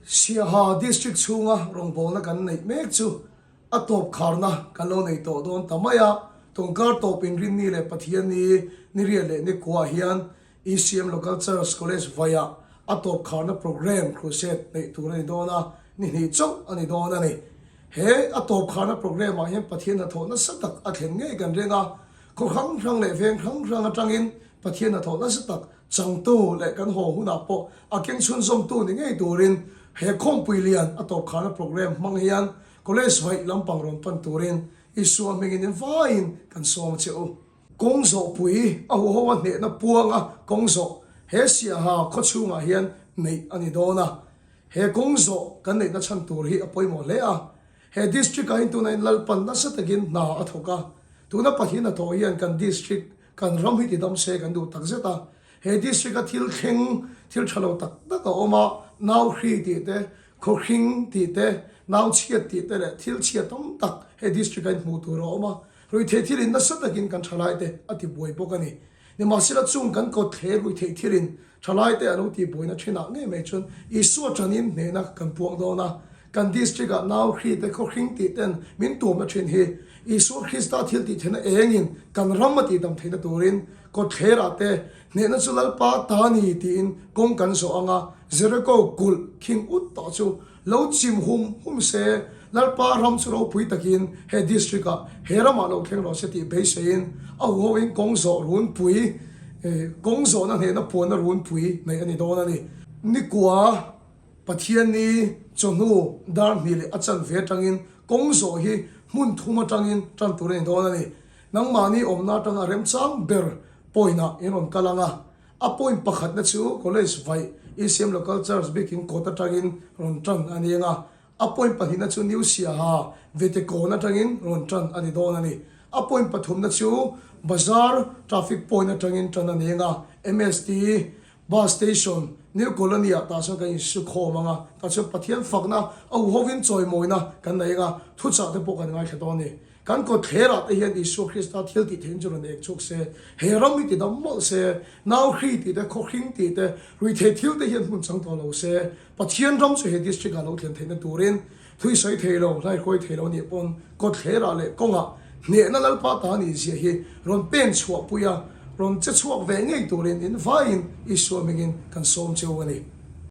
Siaha District chhunga rawngbawlna kan neih mek chu a tawp kharna kan lo nei tawh dawn ta mai a, tawngkar tawp Inrinni leh Pathianni Niriat leh Nikuah hian ECM Local Church College vaiah a tawp kharna programme crusade neih tur a ni dawn a, ni hnih chauh a ni dawn a ni. He a tawp kharna programme ah hian Pathian hnathawh nasa tak a thlen ngei kan ring a, khaw hrang hrang leh veng hrang hrang atangin Pathian hnathawh nasa tak changtu leh kan haw hunah pawh a keng chhunzawmtu ni ngei turin he khawmpui lian a tawp kharna programme hmang hian College vaih lampang rawn pan turin Isua hmingin in vaiin kan sawm a che u. Kawng zawhpui a huho a hnehna puanga kawng zawh he Siaha khaw chhungah hian neih a ni dawn a. He kawng zawh kan neihna chhan tur hi a pawimawh hle a. He district ah hian tuna in Lalpan nasa takin hna a thawk a. Tuna pahnih hnathawh hian kan district, kan ram hi tidam se kan duh takzet a. He district a thil thleng, thil tha lo tak tak a awm a, nau hri tih te, khaw hring tih te, nau chhiat tih te leh thil chhia tam tak he district ah in hmuh tur a awm a. Ruihtheih thilin nasa takin kan thalaite a tibuai bawk a ni. Nimahsela chung kan kawt thle ruihtheih thilin thalaite a lo tihbuaina thinah ngei mai chuan Isua tanin hnehna kan puang dawn a. Kan district ah nau hri te khaw hring tih ten min tuamna thin hi Isua Krista thil tih theihna engin kan ram a tihdam theihna turin kawt thlerah te hnehna chu Lalpa ta ni tiin kawng kan zawh ang a, Jericho kulh khing ut tawh chu Lo chim hum hum se, Lalpa ram chu ropui takin he district ah he ramah lo thleng rawh se tih beiseiin a huhoin kawng zawh runpui, kawng zawhna hnehna puanna runpui neih a ni dawn a ni. Nikua, Pathianni, chawhnu, dar hnih leh a chanve atangin kawng zawh hi hmun thum atangin tan tur a ni dawn a ni. Nangmahni awmna atanga remchang ber point ah in rawn kal ang a. A point pakhatna chu College vaih ECM Local Church bikin kawt atangin rawn tan a ni ang a, a point pahnihna chu New Siaha Vete kawn atangin rawn tan a ni dawn a ni. A point pathumna chu Bazar Traffic Point atangin tan a ni ang a, MST Bus Station, New Colony ah tah chuan kan insu khawm ang a, tah chuan Pathian fakna a huhovin chawimawina kan nei ang a, thuchah te pawh kan ngaithla dawn a ni. Kan kawtthlerah te hian Isua Krista thil tih theihna chu rawn ek chhuak se, he ram hi ti dam mawlh se, nau hri tih te, khawhring tih te, ruihtheih thil te hian hmun chang tawh lo se, Pathian ram chu he district ah lo thlen theihna turin thui sawi thei lo, hlaihruai thei lo nih pawn kawtthlerah leh kawngah hnehna Lalpa ta nih zia hi rawn pen chhuah pui a, rawn che chhuak ve ngei turin in vaiin Isua hmingin kan sawm cheu a ni.